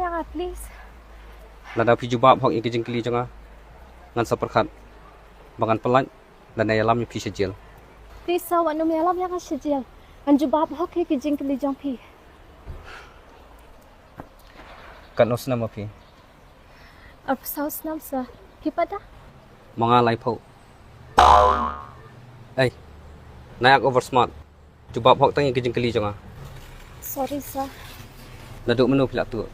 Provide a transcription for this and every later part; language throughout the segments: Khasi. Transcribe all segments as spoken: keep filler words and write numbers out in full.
Nga, please. Lada phi jubab hok ïa ki jingkylli jong nga, ngan sa pyrkhat ba ngan pyllait lane ïalam ïa phi sha jel. Please sir, wat nym ïalam ïa nga sha jel. Ngan jubab hok ïa ki jingkylli jong phi. Katno snem ma phi? Arphew saw snem sir. Phi pat da? Ma nga laiphew. Ei, nayak over smart. Jubab hok tang ïa ki jingkylli jong nga. Sorry sir. Naduh mynno phi la tuh?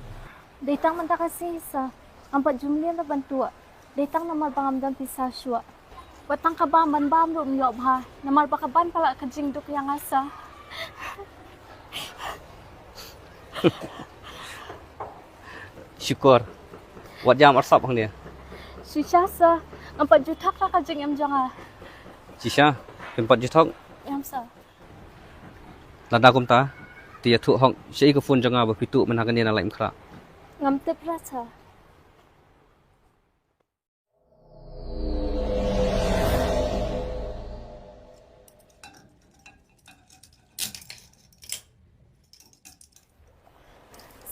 Dei tang mynta ka sngi sir. Ngam pat ju mlien ruh ban tuh. Dei tang namar ba ngam don pisa shuh. Wat tang ka bam ban bam ruh ym ïoh bha namar ba ka ban palat ka jingduk ïa nga sir. Shukor. Wat ïam arsap hangne. Shisha sir. Ngam pat ju thok ka jingim jong nga. Shisha. Phim pat ju thok? Ïam sir. Lada kumta, te ïathuh hok shaei ka phone jong nga ba phi tuh mynta kane na Laitumkhrah. Ngam tip re sir.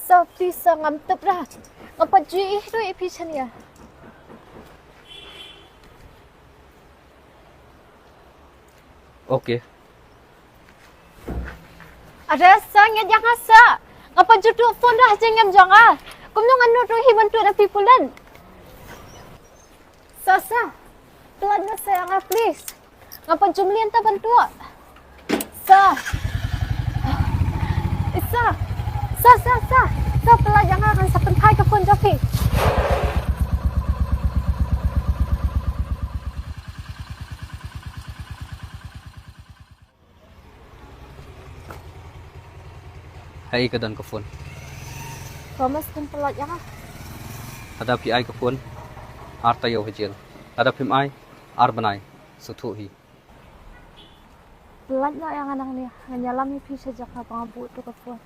Sir, please sir, ngam tip re. Ngam pat ju ïohi ruh ïa phi shane. Okay. Are sir, ngiat ïa nga sir. Ngam pat ju tuh phone re ha jingim jong nga. Kumno ngan nud ruh hi ban tuh da phi pule? Sir, sir. Pyllait noh sir ïa nga please. Ngam pat ju mlien te ban tuh. Sir. Sir. Sir, sir, sir. Sir, pyllait ïa nga, ngan sa pynphai ka phone jong phi. Haei ka don ka phone? Promise phin pyllait ïa nga. Lada phi ai ka phone, ar taïew ha jel. Lada phim ai, ar bnai. Sngewthuh hi. Pyllait noh ïa nga nangne, ngan ïalam ïa phi sha jaka ba nga buh tu ka phone.